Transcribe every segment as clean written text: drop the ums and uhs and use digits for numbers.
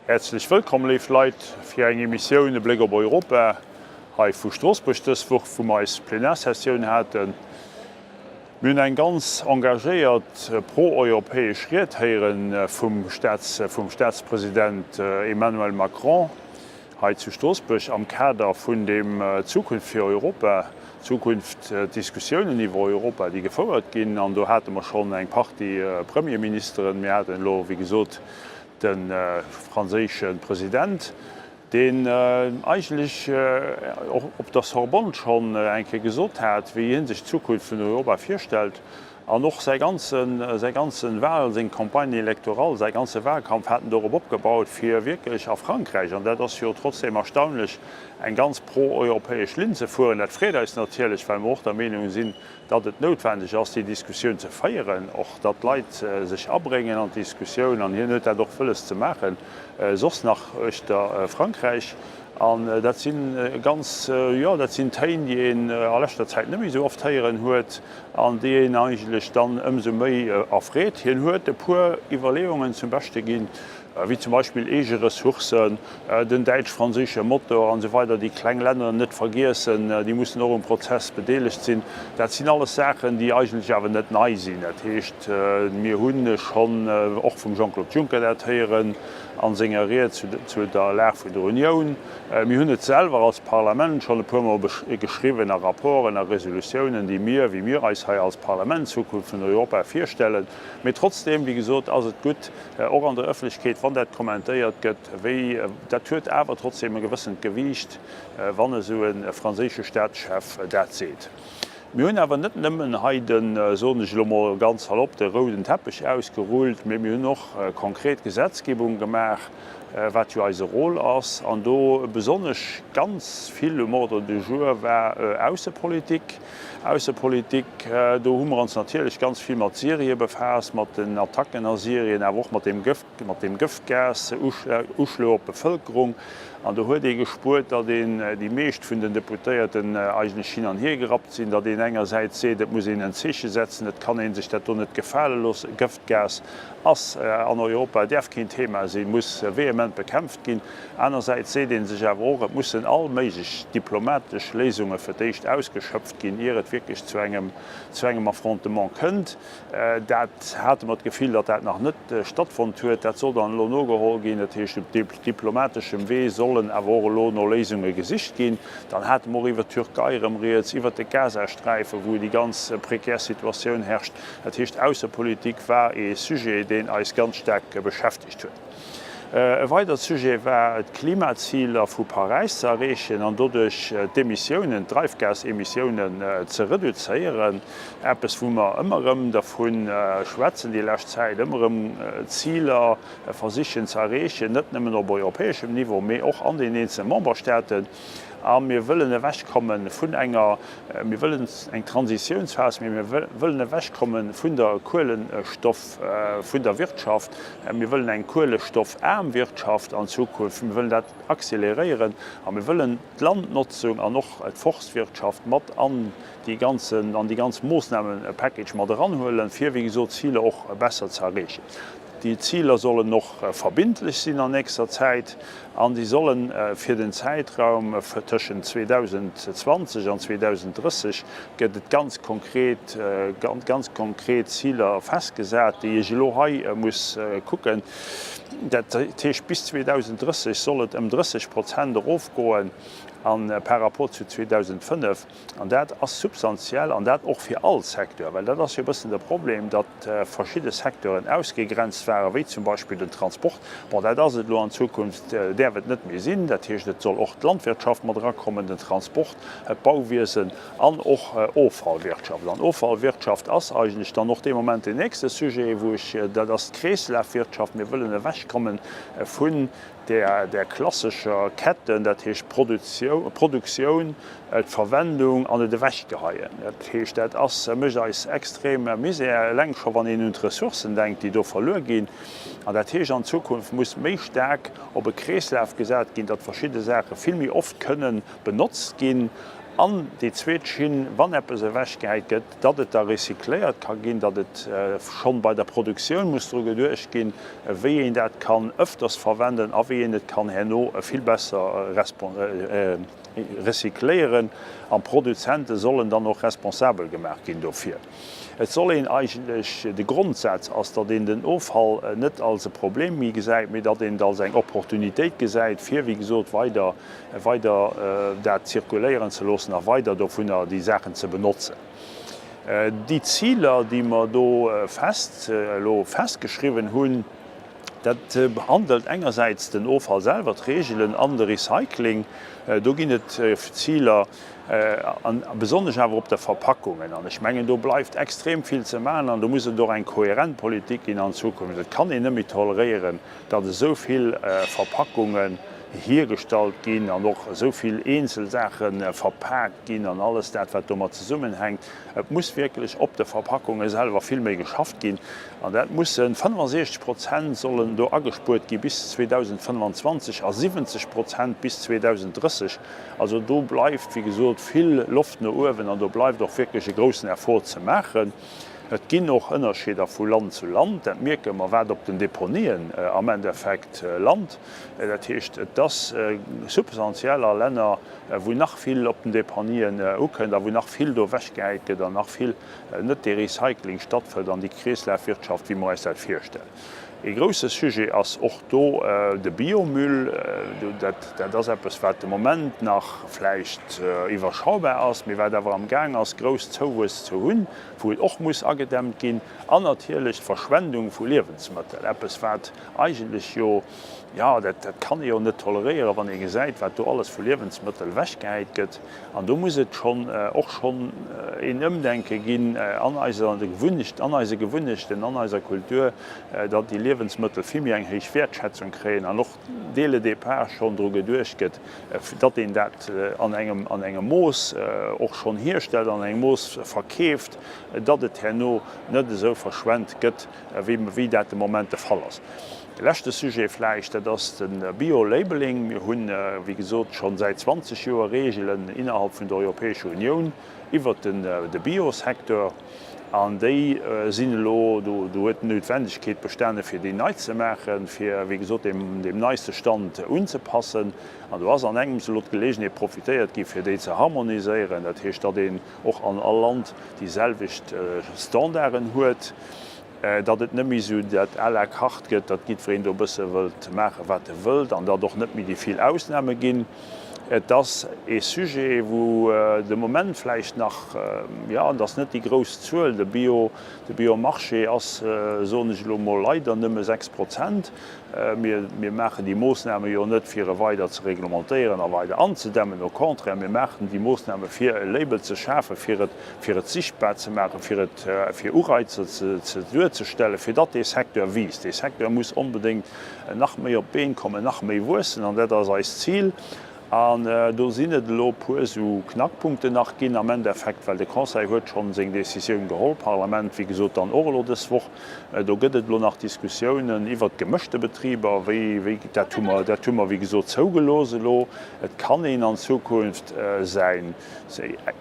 Häerzlech wëllkomm, léif Leit, fir eng Emissioun E Bléck op Europa hei vu Stroossbuerg dës Woch, wou mer eis Plenarsessioun haten. Mir hunn eng ganz engagéiert pro-europäesch Ried héiere vum Staatspresident Emmanuel Macron hei zu Stroossbuerg am Kader vun dem Zukunft fir Europa, Zukunft, d'Diskussiounen iwwer Europa, déi gefouert ginn. An do hate mer schonn eng Partie Premierministeren. Mir haten elo, wéi gesot, De franséische President, deen eigentlech och op der Sorbonne schonn eng Kéier gesot hat, wéi hie sech d'Zukunft vun Europa virstellt, an och säi ganzen, säi ganzen Wahl, seng Campagne électorale, säi ganze Wahlkampf hat en dorop opgebaut, fir wierklech a Frankräich, an dat ass jo trotzdeem erstaunlech, eng ganz pro-europäesch Linn ze fueren. Dat freet eis natierlech, well mer och der Meenung sinn, datt et noutwendeg ass, déi Diskussioun ze féieren, och datt d'Leit sech abréngen an d'Diskussioun, an hien huet dat och wëlles ze maachen, soss nach uechter Frankräich. An dat si ganz, jo, dat sinn Téin, déi een a leschter Zäit net méi esou oft héieren huet an déi een eigentlech dann ëmsou méi erfreet. Hien huet e puer Iwwerleeungen zum Beschte ginn, wéi zum Beispill eege Ressourcen, den däitsch-franséische Motor an esou weider, déi kleng Länner net vergiessen, déi mussen och um Prozess bedeelegt sinn. Dat sinn alles Saachen, déi eigentlech awer net nei sinn. Dat heescht, mir hu schonn och vum Jean-Claude Juncker dat héieren a senger Ried zu der Lag vun der Unioun. Mir hunn et selwer als Parlament schonn e puermol geschriwwen a Rapporten a Resolutiounen, déi mir, wéi mir eis hei als Parlament d'Zukunft vun Europa virstellen. Mee trotzdeem, wéi gesot, ass et gutt, och an der Ëffentlechkeet, wann dat kommentéiert gëtt, wéi, dat huet awer trotzdeem e gewëssent Gewiicht, wann esou e franséische Staatschef dat seet. Mir hunn awer net nëmmen hei den, soen ech elo mol ganz salopp, de rouden Teppech ausgerullt, mee mir hunn och konkret Gesetzgebung gemaach, wat jo eise Rôle ass. An do besonnesch ganz vill um Ordre du jour war Aussepolitik. Aussepolitik, do hu mer ons natierlech ganz vill mat Syrie befaasst, mat den Attacken a Syrien, awer och mat deem Gëft, mat deem Gëftgas-Uschlo op d'Bevëlkerung. An do huet ee gespuert, datt een, déi meescht vun den Deputéierten eigentlech hin an hier gerappt sinn, datt een engersäits seet, et muss een en Zeeche setzen, et kann ee sech dat do net gefale loossen, Gëftgas ass an Europa, däerf keen Thema sinn, muss vehement bekämpft ginn. Anersäits seet ee sech awer och, et mussen all méiglech diplomatesch Léisunge fir d'éischt ausgeschöpft ginn, ier et wierklech zu engem zu engem Affrontement kënnt. Dat hate mer d'Gefill, datt dat nach net stattfonnt huet. Dat soll dann elo nogeholl ginn. Dat heescht, op diplomateschem Wee sollen awer och elo no Léisunge gesicht ginn. Dann hate mer och iwwert d'Türkei erëm rieds, iwwert de Gazasträifen, wou déi ganz prekär Situatioun herrscht. Dat heescht, Aussepolitik war ee Sujet, deen eis ganz staark beschäftegt huet. E weidert Sujet war, d'Klimaziler vu Paräis ze erreechen an doduerch d'Emissiounen, d'Dreifgasemissiounen ze reduzéieren. Eppes, wou mer ëmmer erëm dervu schwätzen déi lescht Zäit, ëmmer erëm Ziler versichen ze erreechen, net nëmmen op europäeschem Niveau, mee och an den eenzele Memberstaaten. A mir wëllen ewechkomme vun enger, mir wëllen eng Transitiounsphas, mee mir wëllen ewechkomme vun der Kuelenstoff, vun der Wirtschaft. Mir wëllen eng kuelestoffaarm Wirtschaft an Zukunft. Mir wëllen dat accéléréieren a mir wëllen d'Landnotzung an och d'Forstwirtschaft mat an déi ganzen, an déi ganz Moossname-Package mat eranhuelen, fir, wéi gesot, d'Ziler och besser ze erreechen. Déi Ziler sollen och verbindlech sinn an nächster Zäit an déi solle fir den Zäitraum tëschent 2020 an 2030 gëtt et ganz konkret, ganz konkret Ziler festgesat, déi ech elo hei muss kucken. Dat heescht, bis 2030 soll et ëm 30 Prozent erofgoen a par rapport zu 2005. An dat ass substantiell, an dat och fir all Secteur, well dat ass jo e bëssen de Problem, datt verschidde Secteuren ausgegrenzt waren, wéi zum Beispill den Transport. Bon, dat ass et elo an Zukunft, däerf et net méi sinn. Dat heescht, et soll och d'Landwirtschaft mat erakommen, den Transport, d'Bauwiesen an och Offallwirtschaft. An Offallwirtschaft ass eigentlech dann och dee Moment deen nächste Sujet, wou ech, dat ass d'Kreeslafwirtschaft. Mir wëllen ewechkomme vun där klassescher Ketten, dat heescht d'Produktioun, d'Verwendung an et ewechgeheien. Dat heescht, dat ass, mécht eis extrem Misär, eleng scho wann een un d'Ressourcen denkt, déi do verluer ginn. An dat heescht, an Zukunft muss méi staark op e Kreeslaf gesat ginn, datt verschidde Saache vill méi oft kënnen benotzt ginn. An déi zweet Schinn, wann eppes ewechgehäit gëtt, datt et da recycléiert ka ginn, datt et schonn bei der Produktioun muss dru geduecht ginn, wéi een dat kann ëfters verwenden a wéi een et kann herno vill besser recycléieren. An d'Produzente sollen dann och responsabel gemaach ginn dofir. Et soll een eigentlech, de Grondsaz ass, datt een den Offall net als e Problem méi gesäit, mee datt een et als eng Opportunitéit gesäit, fir, wéi gesot, weider, weider dat zirkuléieren ze loossen a weider dovunner déi Saachen ze benotzen. Déi Ziler, déi mer do fest, elo festgeschriwwen hunn, dat behandelt engersäits den Offall selwer, d'Reegelen an de Recycling. Do ginn et Ziler, a besonnesch awer op de Verpackungen. An ech mengen, do bleift extrem vill ze maachen an do muss et och eng kohärent Politik ginn an Zukunft. Et kann een net méi toleréieren, datt esou vill Verpackungen hiergestallt ginn an och esou vill eenzel Saache verpaakt ginn an alles dat, wat domat zesummenhänkt. Et muss wierklech op de Verpackunge selwer vill méi geschafft ginn. An dat mussen 65 Prozent sollen do agespuert gi bis 2025 a 70 Prozent bis 2030. Also do bleift, wéi gesot, vill Loft no uewen an do bleift och wierklech e groussen Effort ze maachen. Et ginn och Ënnerscheeder vu Land zu Land, dat mierke mer, wat op den Deponien am Endeffekt lant. Dat heescht, et ass substantiell a Länner, wou nach vill op den Deponien ukënnt a wou nach vill do ewechgehäit gëtt an nach vill net dee Recycling stattfënnt an déi Kreeslafwirtschaft, wéi mer eis dat virstellen. Ee grousse Sujet ass och do de Biomüll. Dat ass eppes, wat de Moment nach vläicht iwwerschaubar ass, mee wat awer am Gaang ass, grouss Zouwuess ze hunn, wou et och muss agedämmt ginn. An natierlech d'Verschwendung vu Liewensmëttel, eppes, wat eigentlech jo, jo, dat kann ee jo net toleréieren, wann ee gesäit, wat do alles vu Liewensmëttel ewechgehäit gëtt. An do muss et schonn och schonn een Ëmdenke ginn an eiser Gewunnecht, an eise Gewunnechten, an eiser Kultur, datt déi Liewensmëttel vill méi eng héich Wäertschätzung kréien an och dès le départ schonn dru geduecht gëtt, datt een dat an engem, an engem Mooss och schonn hierstellt, an engem Mooss verkeeft, datt et herno net esou verschwent gëtt, wéi dat de Moment de Fall ass. De leschte Sujet vläicht, dat ass de Bio-Labeling. Mir hunn, wéi gesot, scho säit 20 Joer Reegelen innerhalb vun der Europäescher Unioun iwwert de Biosecteur. An déi sinn elo, do huet d'Noutwendegkeet bestane fir déi nei ze maachen, fir, wéi gesot, deem neiste Stand unzepassen. An do ass an engems elo d'Geleegenheet profitéiert gi fir déi ze harmoniséieren, dat heescht, datt een och an all Land déi selwecht Standarden huet. Datt et net méi esou dat à la carte gëtt, datt jiddwereen do e bësse wëllt maachen, wat e wëllt, an datt och net méi déi vill Ausname ginn. Et ass ee Sujet, wou de Moment vläicht nach, jo, et ass net déi grouss Zuel, de Bio, de Biomarché ass, soen ech elo mol, leider nëmme 6 Prozent. Mir maachen déi Moossname jo net, fir e weider ze reglementéieren a weider anzedämmen, au contraire, mir maachen déi Moossname fir e Label ze schafen, fir et, fir et sichtbar ze maachen, fir et, fir Ureizer ze, ze duerzestellen, fir datt dee Secteur wiisst. Dee Secteur muss onbedéngt nach méi op d'Been kommen, nach méi wuessen, an dat ass eist Zil. An do sinn et elo e puer esou Knackpunkten nach ginn am Endeffekt, well de Conseil huet schonn seng Décisioun geholl, d'Parlament, wéi gesot, dann och elo dës Woch. Do gëtt et elo nach Diskussiounen iwwert d'gemëschte Betriber, wéi, wéi, dat hu mer, dat hu mer, wéi gesot, zougelooss elo. Et kann een an Zukunft säin,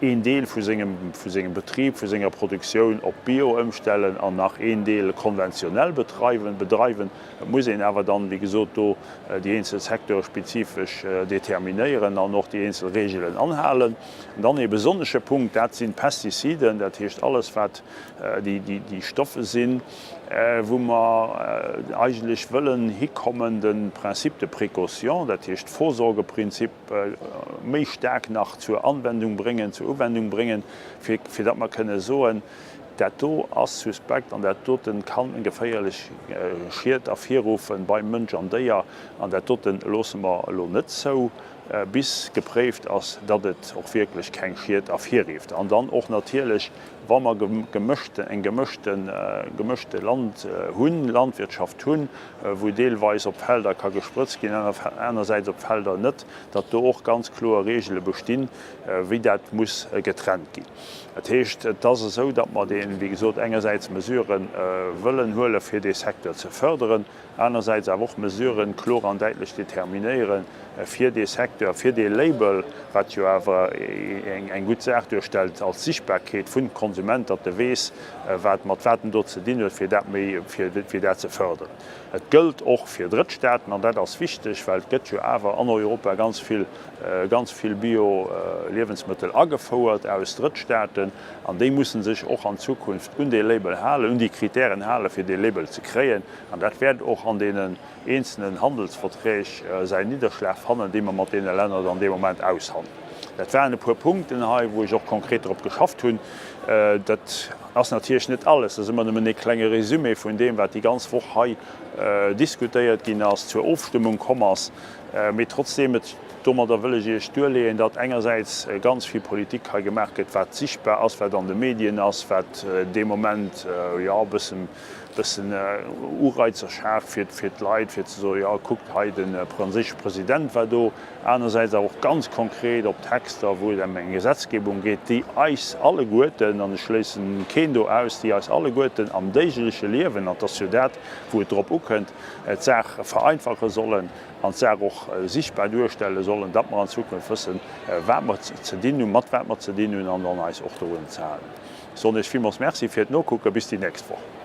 een Deel vu sengem, vu sengem Betrib, vu senger Produktioun op Bio ëmstellen an nach een Deel konventionell betreiwen, bedreiwen. Et muss een awer dann, wéi gesot, do déi eenzel Secteure spezifesch determinéieren an och déi eenzel Reegelen anhalen. An dann ee besonnesche Punkt, dat sinn d'Pestiziden, dat heescht alles, wat déi, déi Stoffe sinn, wou mer eigentlech wëllen hikommen, de Principe de précaution, dat heescht d'Vorsorgeprinzip, méi staark nach zur Anwendung bréngen, zur Uwendung bréngen, fir, fir datt mer kënne soen, dat do ass suspekt an dat dote kann geféierlech Schied ervirruffen beim Mënsch an Déier an dat dote loosse mer elo net zou, bis gepréift ass, datt et och wierklech keng Schied ervirrifft. An dann och natierlech, wa mer gemëschte, eng gemëschte, gemëschte Land hunn, Landwirtschaft hunn, wou deelweis op Felder ka gesprëtzt ginn, anersäits op Felder net, datt do och ganz kloer Reegele bestinn, wéi dat muss getrennt ginn. Dat heescht, et ass esou, datt mer deen, wéi gesot, engersäits Mesurë wëllen huele fir dee Secteur ze förderen, anersäits awer och Mesuren kloer an däitlech determinéieren, fir dee Secteur. Secteur, fir dee Label, wat jo awer eng gutt Saach duerstellt als Sichtbarkeet vun Konsument, datt e weess, wat mat wat en do ze dinn huet, fir dat méi, fir dat ze förderen. Et gëllt och fir Drëttstaaten, an dat ass wichteg, well et gëtt jo awer an Europa ganz vill, ganz vill Bio-Liewensmëttel agefouert aus Drëttstaaten, an déi musse sech och an Zukunft un dee Label halen, un déi Kritären halen, fir dee Label ze kréien. An dat wäert och an deenen eenzelen Handelsverträg säin Nidderschlag fannen, déi mer mat deene Länner dann dee Moment aushandelen. Dat waren e puer Punkten hei, wou ech och konkret drop geschafft hunn. Dat ass natierlech net alles, dat ass ëmmer nëmmen ee klenge Résumé vun deem, wat déi ganz Woch hei diskutéiert ginn ass, zur Ofstëmmung komm ass. Mee trotzdeem, et, domadder wëll ech Iech duerleeën, datt engersäits ganz vill Politik hei gemaach gëtt, wat sichtbar ass, wat an de Medien ass, wat dee Moment, jo, e bëssen, bëssen Ureizer schaaft fir fir d'Leit, fir ze soen, jo kuckt hei, de franséische President war do. Anersäits awer och ganz konkret op Texter, wou et ëm eng Gesetzgebung geet, déi eis alleguerten, an ech schléissen keen do aus, déi eis alleguerten am déigleche Liewen, an et ass jo dat, wou et drop ukënnt, d'Saach vereinfache sollen an d'Saach och sichtbar duerstelle sollen, datt mer an Zukunft wëssen, wat mer ze dinn hunn, mat wat mer ze dinn hunn an dann eis och dorun ze halen. Ech soen Iech villmools Merci fir d'Nokucken. Bis déi nächst Woch.